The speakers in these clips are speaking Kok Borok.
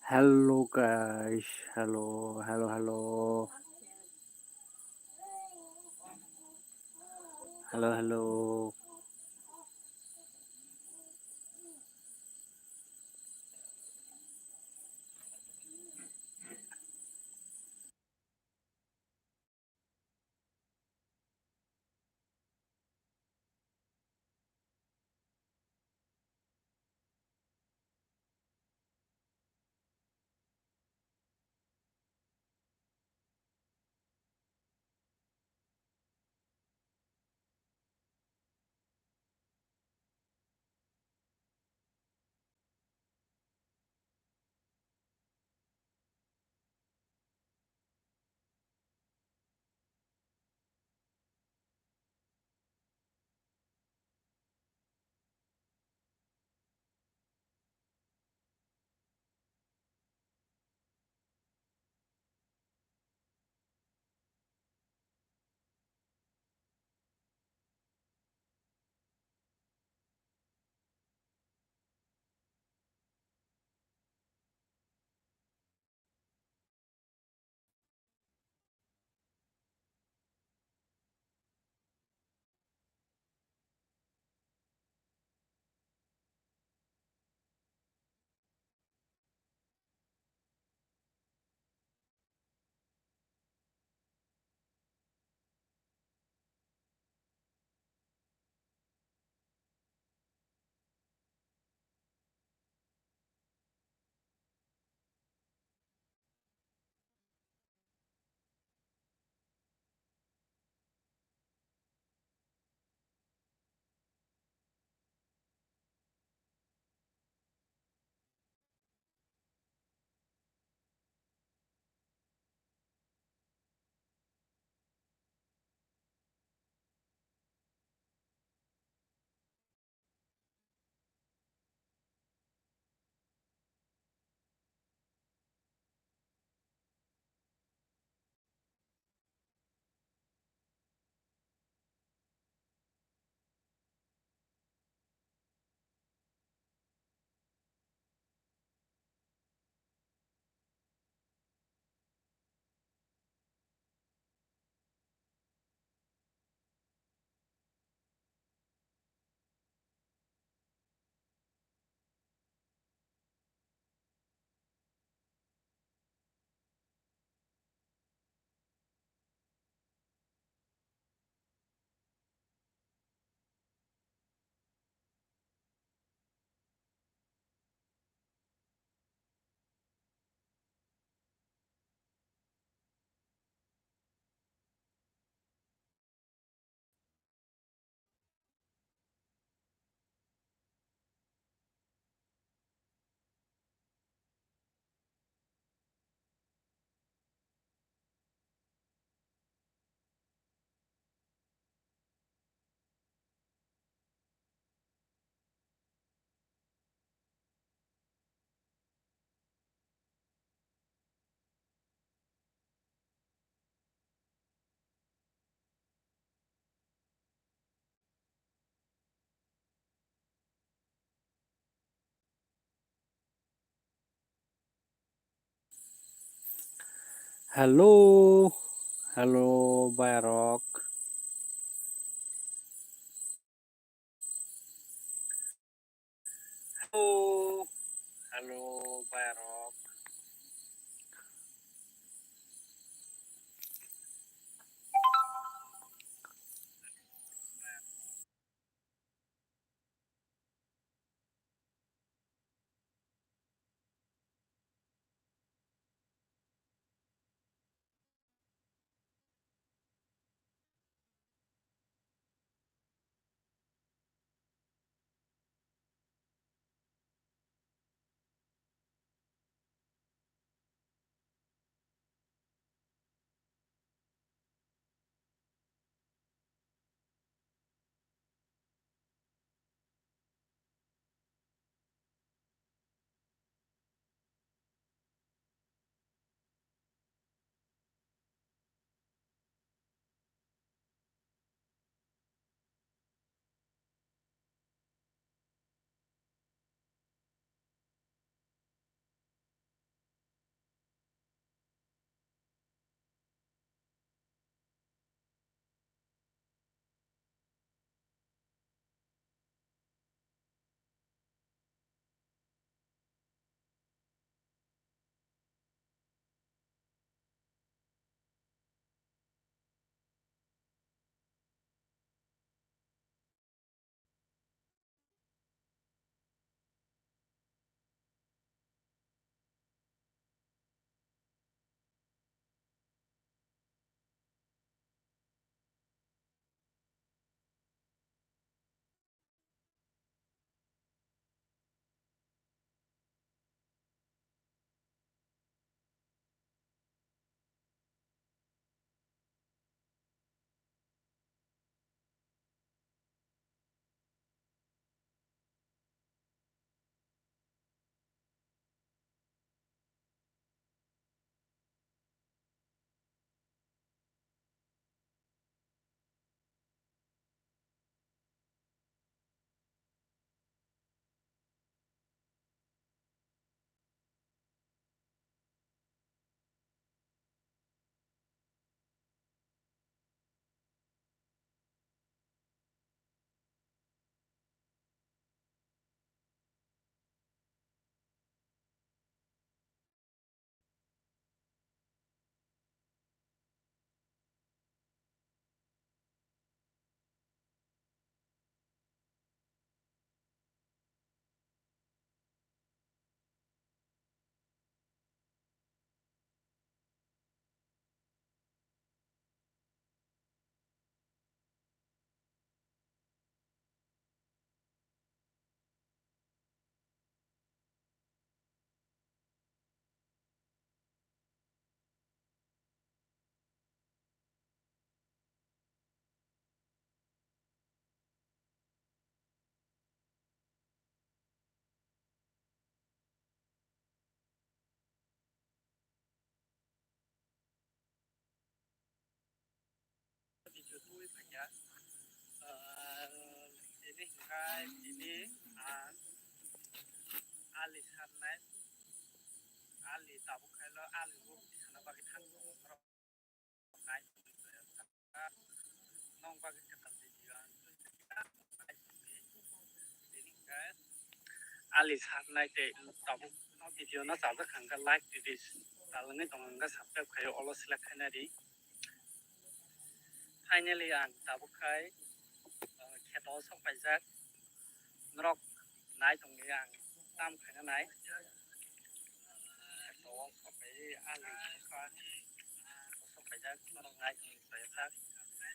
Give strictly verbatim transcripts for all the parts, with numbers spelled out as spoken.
Hello guys, hello, hello, hello. Hello, hello. Hello, hello, bayarok. Hello, hello, bayarok. Tini hwnkhe tini ang ali sarnai, ali tabuk khailo ali rok tisana bagwi thang tongo norok nai tongwi nai nong bagwi kwtal video ang tini hwnkhe ali sarnai tei tabuk no video no chajak kha hwnkhe like ridi, talangwi tongo hwnkhe subscribe khaio olo select khaina di. Finally ang tabuk khai, uh, kheto o sok paijak. Norok nai tongdi ang tam khaina nai. Kheto o sok pai ali sukha sok paijak norok nai tongdi khlai thak.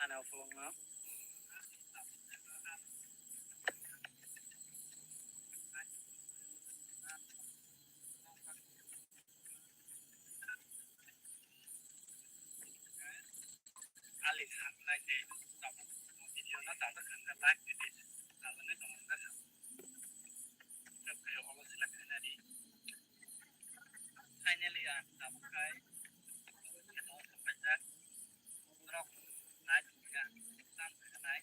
Ani ukulung no. Ali sarnai tei tabuk video no tabuk hwnkhe like ridi, tabukni tongo hwnkhe subscribe khaio olo select khaina di. Finally ang tabuk khai kheto o sok paijak. Norok nai tongkha tam khaina nai.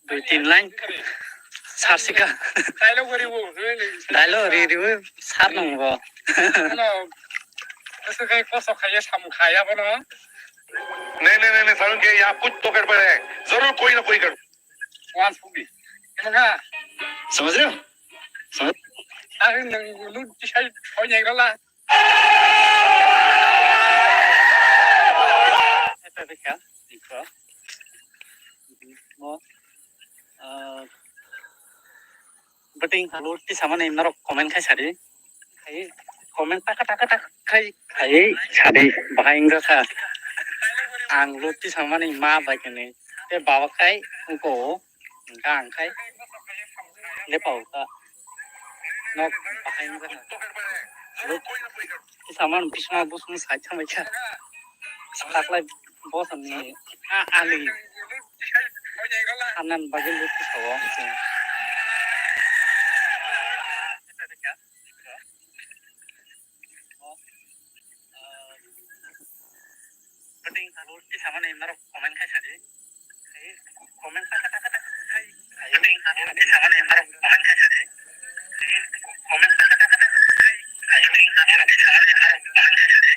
Dui tin line sar sika. Dialogue ri ri sar nung bo. Hello. Ese kai koso khaya sam khaya bono. नहीं नहीं नहीं नहीं, सारुण के यहाँ कुछ तो गड़बड़ है, जरूर कोई ना कोई गड़बड़। Wan sugi. Kena ka? समझ रहे हो? समझ? Akhir nang lu tisai koi nyai gala. Eta dekha, ikho. Mo, ah, beting lut tisamani norok comment khai sadi. Khai comment taka taka taka khai khai sadi bahai wngkha kha. Ang lut tisamani ma bai kani. Te baba khai wngko. Hingkha ang khai lepao ta. Nok bahai wngkha na. Lut kisa man bisma busung sai thamai kha. Taklai bosong ni a ali. Hanan bagwi lut kisa o. Beting tabuk tisamani norok comment khai sadi. Comment taka taka taka khai. Beting tabuk tisamani norok comment khai sadi. Comment taka taka taka khai. Beting tabuk tisamani norok comment khai sadi.